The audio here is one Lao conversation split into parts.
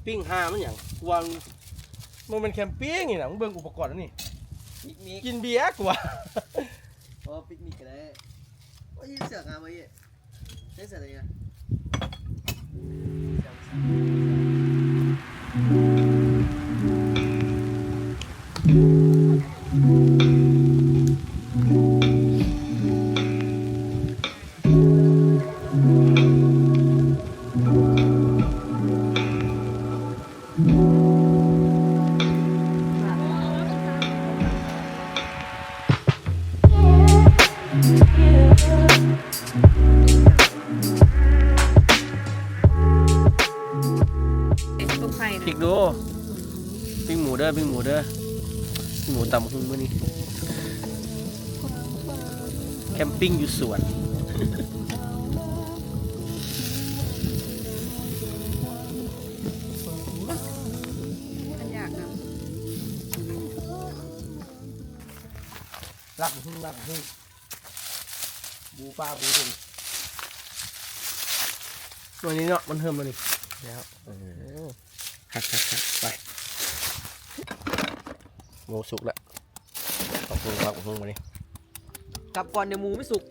ປີ້ງຫ່າມັນຫຍັງ ກວ່າ ບໍ່ແມ່ນແຄມປິງນີ້ນະ. ມຶງເບິ່ງອຸປະກອນອັນນີ້ ປິກນິກ ກິນເບຍກວ່າ. ເອີ ປິກນິກກໍໄດ້. ໂອ້ຍ ເສື້ອງາມເວີ້ຍ. ໃສ່ເສື້ອຕົວນີ້ນະ. ພິກດູ ປີ້ງໝູເດີ ປີ້ງໝູເດີ ປີ້ງໝູຕຳຮຸ່ງມື້ນີ້ ແຄມປິງຢູ່ສວນ. ມັນຢາກນະ ລາບຫຸ່ງ ລາບຫຸ່ງ ປູປາປູຖົງ ໜ່ວຍນີ້ເນາະ ມັນເຮີມແລ້ວນີ້ ແລ້ວ ເອີ ຄັກໆໆ ໄປ ໝູສຸກແລ້ວ. ປັກຫຸ່ງ ປັກຫຸ່ງບາດນີ້ ກັບກ່ອນ ດຽວໝູໄມ່ສຸກ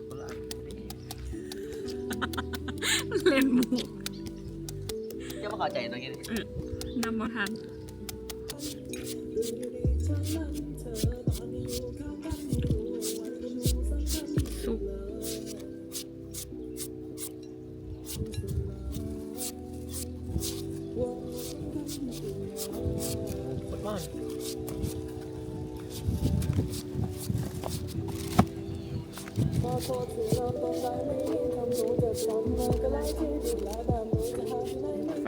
ເຫຼັ້ນໝູ ເຈົ້າບໍ່ເຂົ້າໃຈຕົວນີ້ ອື ນຳບໍ່ທັນ ສຸກ.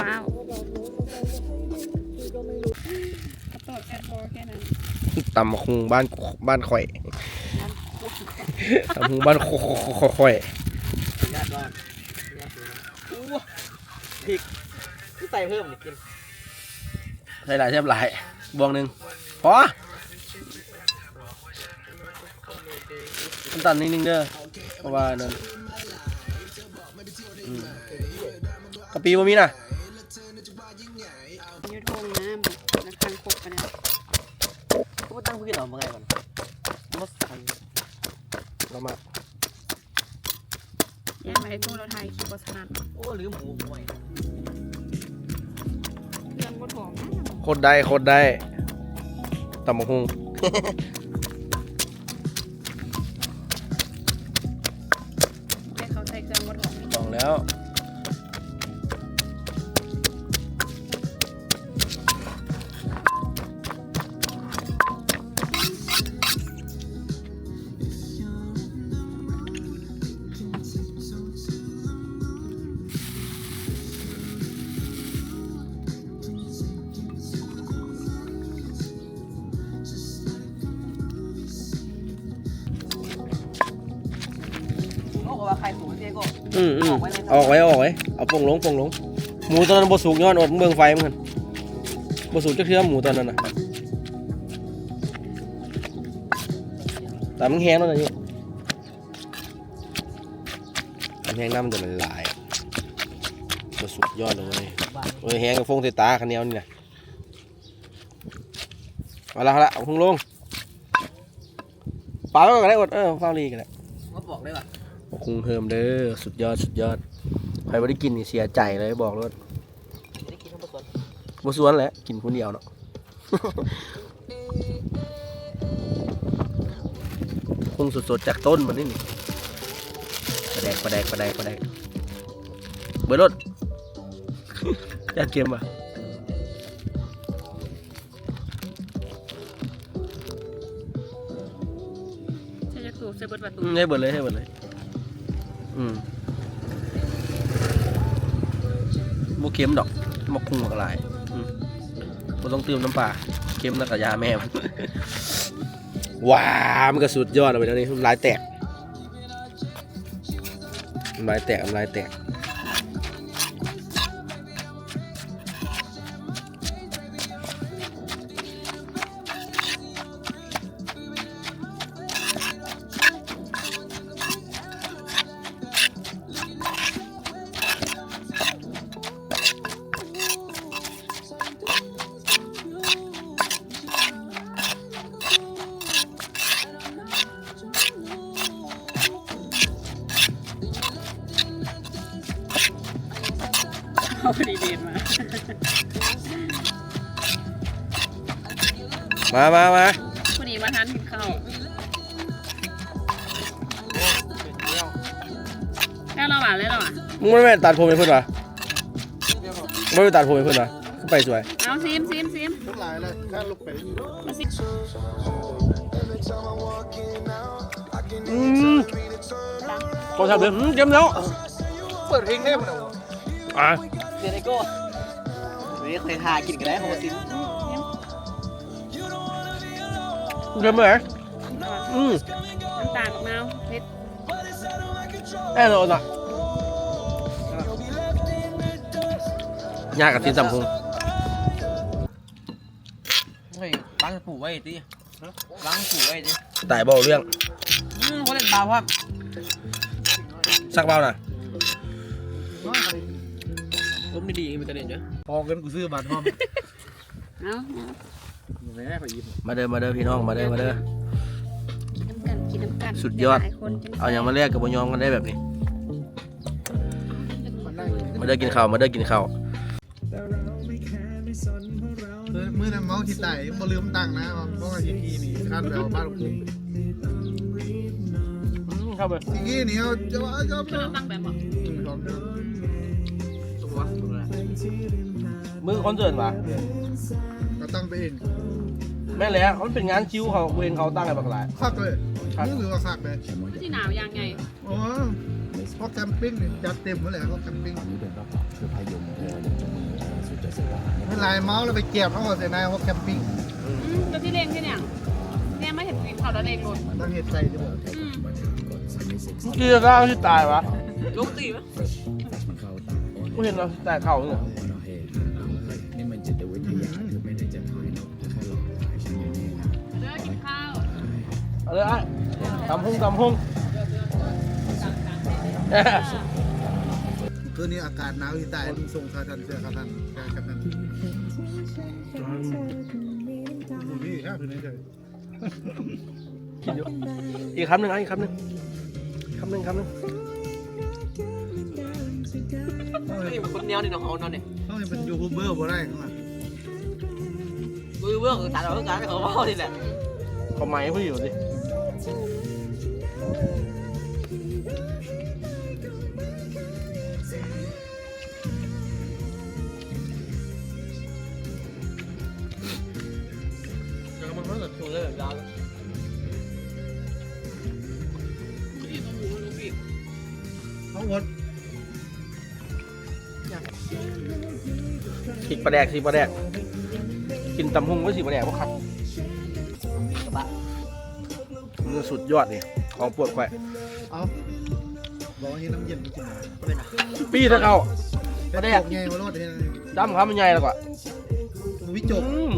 ຟ້າວ ຕຳບັກຫຸ່ງບ້ານ ບ້ານຂ້ອຍ ຕຳບັກຫຸ່ງບ້ານຂ້ອຍ ສຸດຍອດ ສຸດຍອດ ໂອ້ ພິກ ຄືໃສ່ເພີ່ມນີ້ກິນ ໃສ່ຫຼາຍແຊບຫຼາຍ ບ່ວງໜຶ່ງ ພໍ ນ້ຳຕານນິດໜຶ່ງເດີ ເພາະວ່ານັ້ນ ອືມ ກະປິບໍ່ມີນະ. ຢູ່ທົ່ງນ້ຳ ແລ້ວຄັງຄົກໄປນະ ກໍບໍ່ຕັ້ງພື້ນເອົາມາໄງກ່ອນ ບໍ່ໃສ່ ລະມາ ຢ້ານໄປຕູ້ລະໄທ ຂີ່ບໍ່ຖະໜັດ ໂອ້ ລືມຫູຫ້ວຍ ເຄື່ອງບໍ່ຖ້ວມນະ ໂຄດໄດ້ ໂຄດໄດ້ ຕຳບັກຫຸ່ງ. ແຕ່ເຂົາໃສ່ເຄື່ອງບໍ່ຖ້ວມ ຕ້ອງແລ້ວ ອືມ ອອກໄວ້ ອອກໄວ້ ເອົາປົ່ງລົງ ປົ່ງລົງ ໝູຕອນນັ້ນບໍ່ສຸກ ຍ້ອນອົດ ເບິ່ງໄຟມັນ ບໍ່ສຸກຈັກເທື່ອ ໝູຕອນນັ້ນນະ ຕາມັນແຮງເນາະ ຕາແຮງ ນ້ຳມັນຈະຫຼາຍ ບໍ່ສຸກ ຍ້ອນເລີຍ ໂອ້ຍ ແຮງກະຟົງໃສ່ຕາ ຄັນແນວນີ້ນະ. ເອົາລະ ເອົາລະ ເອົາຫຸ່ງລົງ ປາໄວ້ກ່ອນກະໄດ້ ອົດ ເອີ ຟ້າວລີກະໄດ້ ມາບອກເລີຍວ່າ ຫຸ່ງເຮີມເດີ ສຸດຍອດ ສຸດຍອດ ໃຜບໍ່ໄດ້ກິນນີ້ເສຍໃຈເລີຍ ບອກໂລດ ບໍ່ຊວນແຫຼະ ກິນຜູ້ດຽວເນາະ ຫຸ່ງສົດໆ ຈາກຕົ້ນມັນນີ້ ປາແດກ ປາແດກ ປາແດກ ປາແດກ ເບີດໂລດ ຢ້ານເຄັມວ່າ. ໃສ່ຈັກໂຕ ໃສ່ເບິດວ່າໂຕ ອືມ ໃສ່ເບິດເລີຍ ໃສ່ເບິດເລີຍ ອືມ ບໍ່ເຄັມດອກ ໝາກຫຸ່ງມັນກະຫຼາຍ ອືມ ບໍ່ຕ້ອງຕື່ມນ້ຳປາ ເຄັມນະກະຢາແມ່ມັນ ວ້າ ມັນກະສຸດຍອດແລ້ວ ອັນນີ້ ນ້ຳລາຍແຕກ. ນ້ຳລາຍແຕກ ນ້ຳລາຍແຕກ. ເອົາພໍດີເດດມາ ມາ ມາ ມາ ພໍດີມາທັນກິນເຂົ້າ ແລ້ວລາວວ່າ ແລ້ວລາວວ່າ ມຶງບໍ່ແມ່ນຕັດຜົມໃຫ້ເພິ່ນຫວາ? ບໍ່ໄດ້ຕັດຜົມໃຫ້ເພິ່ນຫວາ? ຄືໄປສວຍ ເອົາ ຊີມ ຊີມ ຊີມ ຫຼາຍແລ້ວ ຖ້າລົງໄປ ອືມ ບໍ່ແຊບເດ້ ອືມ ເຈັມແລ້ວ ເປີດເພງແດ່ພຸ້ນນະ ອ່າ ເດນໄອໂກ້ ເວີຍ ຂ້ອຍຖ້າກິນກໍໄດ້ ເພາະວ່າຊິມ ເຄັມເລີຍ ອືມ ນ້ຳຕານບັກນາວ ເຜັດ ແນ່ນອນນະ ຍາກກັບທີ່ຕຳຫຸ່ງ ເຮີ້ຍ ລ້າງປູໄວ້ຕິ ລ້າງປູໄວ້ຕິ ຕາຍບໍ່ເລື່ອງ ອືມ ບໍ່ເຫຼັ້ນບາບພ້ອມ ສັກເບົານະ ລົມດີໆ ມີແຕ່ເຫຼັ້ນເດີ ພໍເງິນກູຊື້ບາດພ້ອມ ເອົາ ມາເດີ ມາເດີພີ່ນ້ອງ ມາເດີ ມາເດີ ກິນນຳກັນ ກິນນຳກັນ ສຸດຍອດ ຫຼາຍໆຄົນ ເອົາຫຍັງມາແລກກໍບໍ່ຍອມກັນໄດ້ແບບນີ້ ມາເດີກິນເຂົ້າ ມາເດີກິນເຂົ້າ ມື້ນັ້ນເມົາຊິຕາຍ ບໍ່ລືມຕັ້ງນະ ເພາະວ່າຂີ້ຂີ້ນີ້ຄັນແບບວ່າບ້ານ ອືມ ເຂົ້າໄປ ຂີ້ຂີ້ນີ້ເຮົາຈະວ່າ ເອົາຕັ້ງແບບບໍ່ ອືມ ສອງເທື່ອ ມື້ຄອນເສີດຫວາ? ກໍຕັ້ງໄປເອງ ແມ່ນແຫຼະ ມັນເປັນງານຄິວເຂົາ ເວນເຂົາຕັ້ງໃຫ້ບັກຫຼາຍ ຄັກເລີຍ ຄັກ ມື້ຖືວ່າຄັກເລີຍ ຄືຊິໜາວຢ່າງໃຫຍ່ ໂອ້ ພວກແຄມປິງນີ້ຈັດເຕັມໝົດແຫຼະ ພວກແຄມປິງ ຫຼາຍເມົາແລ້ວໄປແຈມເອົາໃສ່ໃນພວກແຄມປິງ ອືມ ແລ້ວຊິເລັ່ງເຮັດຫຍັງ? ແນມມາເຫັນຕີນເຂົາແລ້ວເລັ່ງໂລດ ຕ້ອງເຮັດໃສ່ເດີ ອືມ ເມື່ອກີ້ລາວຊິຕາຍຫວາ? ລົງຕີນ ບໍ່ເຫັນລາວຊິຕາຍເຂົ້ານີ້ ເດີກິນເຂົ້າ ເອົາເດີອ້າຍ ຕຳຫຸ່ງ ຕຳຫຸ່ງ ຄືນນີ້ອາກາດໜາວຊິຕາຍ ລຸງສົ່ງຂາສັ້ນ ເສື້ອຂາສັ້ນ ແຂນຂາສັ້ນ ນີ້ຄັບ ຢູ່ໃນໃຈ ກິນຢູ່ ອີກຄຳໜຶ່ງ ອີກຄຳໜຶ່ງ ຄຳໜຶ່ງ ຄຳໜຶ່ງ ເຮົາເປັນຄົນແນວນີ້ເນາະ ເຮົາເນາະນີ້ ເຮົາເປັນຢູທູບເບີບໍ່ໄດ້ ຢູທູບເບີກໍຕັດເອົາຄືກັນ ເຂົາເວົ້ານີ້ແຫຼະ ເຂົາໄໝຜູ້ຢູ່ຕິ ເອົາໝົດ ສີປາແດກ ສີປາແດກ ກິນຕຳຫຸ່ງກັບສີປາແດກບໍ່ຄັກ ມື້ສຸດຍອດນີ້ ຂອງໂປດຂ້ອຍ ເອົາ ບໍ່ເຮັດນ້ຳເຢັນກິນ ປີ້ທາງເຂົ້າ ປາແດກ ໃຫຍ່ບໍ່ໂລດເຮັດ ຈ້ຳຄຳໃຫຍ່ແລ້ວກໍ ບໍ່ມີຈົກ ອືມ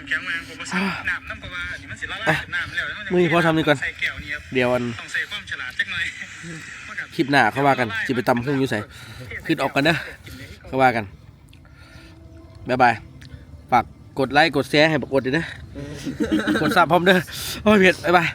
ແຂງແຮງ ບໍ່ໃສ່ນ້ຳນຳ ເພາະວ່າອັນນີ້ມັນຊິລະລາຍເປັນນ້ຳແລ້ວ ມື້ນີ້ພໍຊ່ຳນີ້ກ່ອນ ດຽວອັນ ຕ້ອງໃຊ້ຄວາມສະຫຼາດຈັກໜ່ອຍ ຄລິບໜ້າເຂົາວ່າກັນ ຊິໄປຕຳຫຸ່ງຢູ່ໃສ ຄຶດອອກກັນເດີ ເຂົາວ່າກັນ ບາຍບາຍ ຝາກກົດໄລກົດແຊໃຫ້ບັກອົດເດີ ກົດຊັບພ້ອມເດີ ໂອ້ຍ ເຜັດ ບາຍບາຍ.